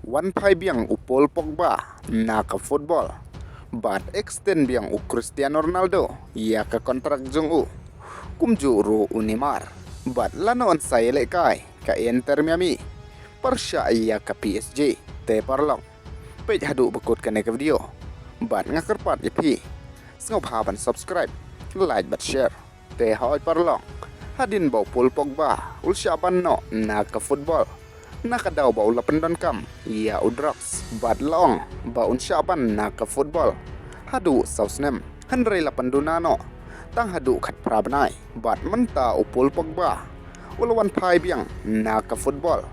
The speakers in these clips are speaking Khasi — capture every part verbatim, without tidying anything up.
Wan phai biang u Paul Pogba na ka football bad extend biang u Cristiano Ronaldo ïa ka kontrak jong u, kumjuh ruh u Neymar, bad lano yn sa ïalehkai ka Inter Miami pyrshah ïa ka P S G. Te paralok, peit haduh ba kut kane ka video bad nga kyrpad ïa phi sngewbha ban subscribe, like bad share. Te hooid paralok, hadien ba u Paul Pogba u la shah ban noh na ka football na ka daw ba u la pyndonkam ïa u drugs bad la ong ba un shah ban na ka football haduh saw snem, hynrei la pynduna noh tang haduh khatphra bnai. Bad mynta u Paul Pogba u la wan phai biang na ka football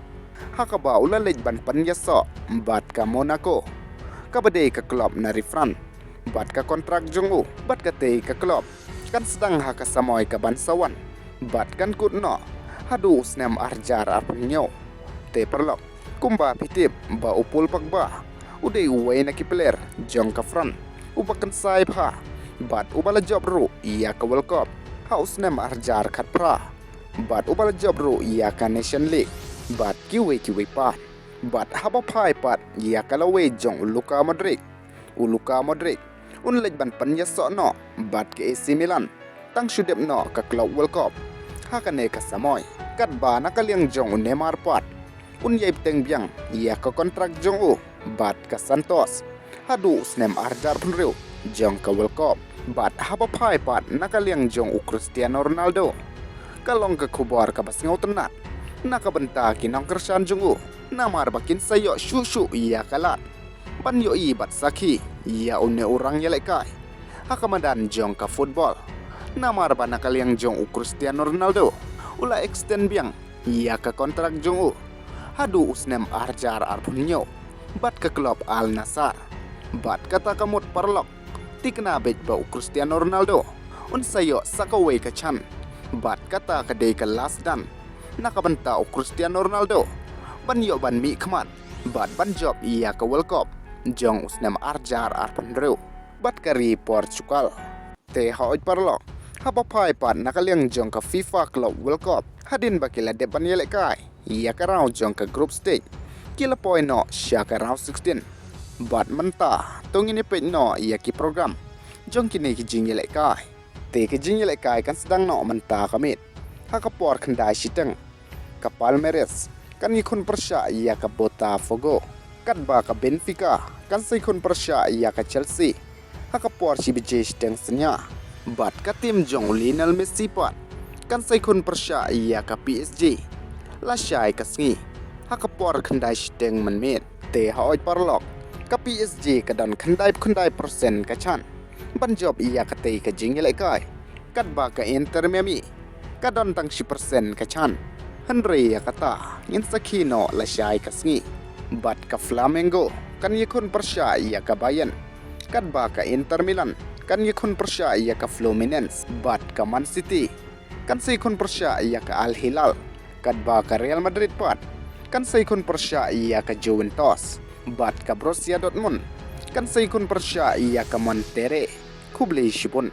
ha kaba u la leit ban pynïasoh bad ka Monaco, kaba dei ka club na ri France. Bad ka kontrak jong u bad katei ka club kan sdang ha ka samoi kaban sa wan bad kan kut noh haduh u snem arhajar arphew hynñiew. Te paralok, kumba phi tip ba u Paul Pogba u dei uwei na ki player jong ka France uba kynsai bha bad uba la jop ruh ïa ka World Cup ha u snem arhajar khatphra bad uba la jop ruh ïa ka Nation League bad kiwei kiwei pat. Bad haba phai pat ïa ka lawei jong u Luka Modric, u Luka Modric un leit ban pynïasoh noh bad ka A C Milan tang shu dep noh ka Club World Cup ha kane ka samoi. Katba na ka liang jong u Neymar pat un ïai bteng biang ïa ka kontrak jong u bad ka Santos haduh u snem arhajar arphew hynriew jong ka World Cup. Bad haba phai pat na ka liang jong u Cristiano Ronaldo, ka long ka khubor kaba sngewtynnat na ka bynta ki nongkyrshan jong u, namar ba kin sa ïoh shuh shuh ïa ka lad ban ïohi bad sakhi ïa une u rangïalehkai ha ka madan jong ka football. Namar ba na ka liang jong u Cristiano Ronaldo u la extend biang ïa ka kontrak jong u haduh u snem arhajar arphew hynñiew bad ka club Al Nassr. Bad kata ka mut paralok, thikna beit ba u Cristiano Ronaldo un sa ïoh sa kawei ka chance. Bad kata ka dei ka last dance na ka bynta u Cristiano Ronaldo ban ïoh ban mihkhmat bad ban jop ïa ka World Cup jong u snem arhajar arphew hynriew bad ka ri Portugal. Te hooid paralok, haba phai pat na ka liang jong ka FIFA Club World Cup, hadien ba ki la dep ban ïalehkai ïa ka round jong ka group stage, ki la poi noh sha ka round sixteen. Bad mynta to ngin ïa peit noh ïa ki program jong kine ki jingïalehkai. Te ka jingïalehkai kan sdang noh mynta ka miet ha ka por khyndai shiteng. Ka Palmeiras kan ïakhun pyrshah ïa ka Botafogo, katba ka Benfica kan sa ïakhun pyrshah ïa ka Chelsea ha ka por shi baje shiteng synñia. Bad ka team jong u Lionel Messi pat kan sa ïakhun pyrshah ïa ka P S G lashai ka sngi ha ka por khyndai shiteng mynmiet. Te hooid paralok, ka P S G ka don khyndaiphew khyndai percent ka chance ban jop ïa katei ka jingïalehkai, katba ka Inter Miami ka don tang shi percent ka chance. Hynrei ïa kata ngin sakhi noh lashai ka sngi. Bad ka Flamengo kan ïakhun pyrshah ïa ka Bayern, katba ka Inter Milan kan ïakhun pyrshah ïa ka Fluminense. Bad ka Man City kan sa ïakhun pyrshah ïa ka Al Hilal, katba ka Real Madrid pat kan sa ïakhun pyrshah ïa ka Juventus. Bad ka Borussia Dortmund kan sa ïakhun pyrshah ïa ka Monterrey. Khublei shibun.